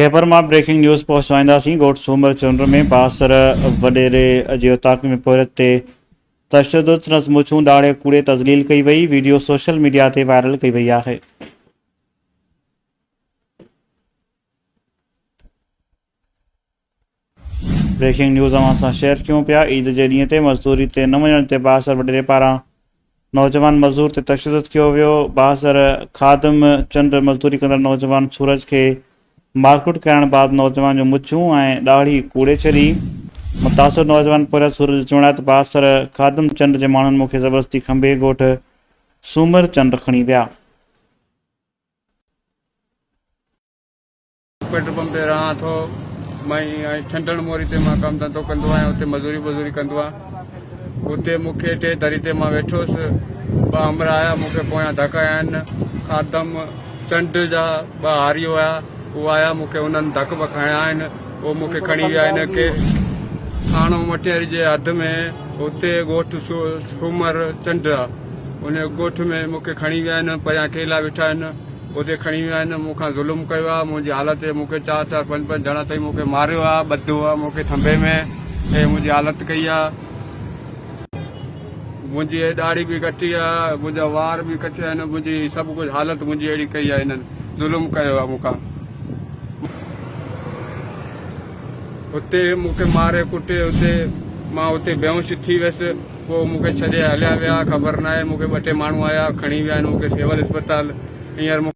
خيبر مان breaking news پهچائينداسين، ڳوٺ سومر چونڊ ۾ بااثر وڏيري جي اوطاق ۾ پورهيت تي تشدد، سندس مڇون ڏاڙهي ڪوڙي تذليل ڪئي وئي، وڊيو سوشل ميڊيا تي وائرل ڪئي وئي آهي. بريڪنگ نيوز اوهان سان شيئر ڪيون پيا، عيد جي ڏينهن تي مزدوري تي نه وڃڻ تي بااثر وڏيري پاران نوجوان مزدور تي تشدد ڪيو ويو، بااثر خادم چنڊ مزدوري ڪندڙ نوجوان سورج کي مارڪٽ ڪرائڻ بعد نوجوان جون مڇون ۽ ڏاڙهي ڪوڙي ڇڏي، متاثر نوجوان پورهيت سورج جو چوڻ آهي ته بااثر خادم چنڊ جي ماڻهن مون کي زبردستي کنڀي ڳوٺ سومر چنڊ کڻي ويا. پيٽرول پمپ تي رهان ٿو مان ۽ ڇنڊڻ موري تي مان ڪم ڌنڌو ڪندو آهيان اتي مزوري وزوري ڪندو آهيان اتي مون کي ٽي دري تي مان ويٺو هوس ٻه همراهه آيا مون کي پويان ڌڪ هنيا آهن خادم چنڊ جا ٻه هاري هيا هو آيا مون کي انهن ڌڪ وڪ هنيا آهن هو مون کي کڻي ويا آهن ڪي ٿاڻو مٽياري جي حد ۾ اتي ڳوٺ سومر چنڊ آ ان ڳوٺ ۾ مون کي کڻي ويا آهن پريان ڪيلا ويٺا آهن اتي کڻي ويا آهن مون کان ظلم ڪيو آهي منهنجي حالت مون کي چار چار پنج پنج ڄڻا تائين مون کي ماريو آهي ٻڌو آهي مون کي ٿنڀي ۾ ۽ منهنجي حالت ڪئي آهي منهنجي ڏاڙهي به ڪٽي آهي منهنجا وار به ڪٽيا آهن منهنجي سڀ ڪجهه حالت منهنجي اهڙي ڪئي آهي هنن ظلم ڪيو آهي مون کان اتي مون کي ماري ڪٽي اتي مان اتي بيهوش ٿي ويس پوء مون کي ڇڏي هليا ويا، خبر ناهي مون کي ٻه ٽي ماڻهو آيا کڻي ويا آهن مون کي سول اسپتال هينئر مون.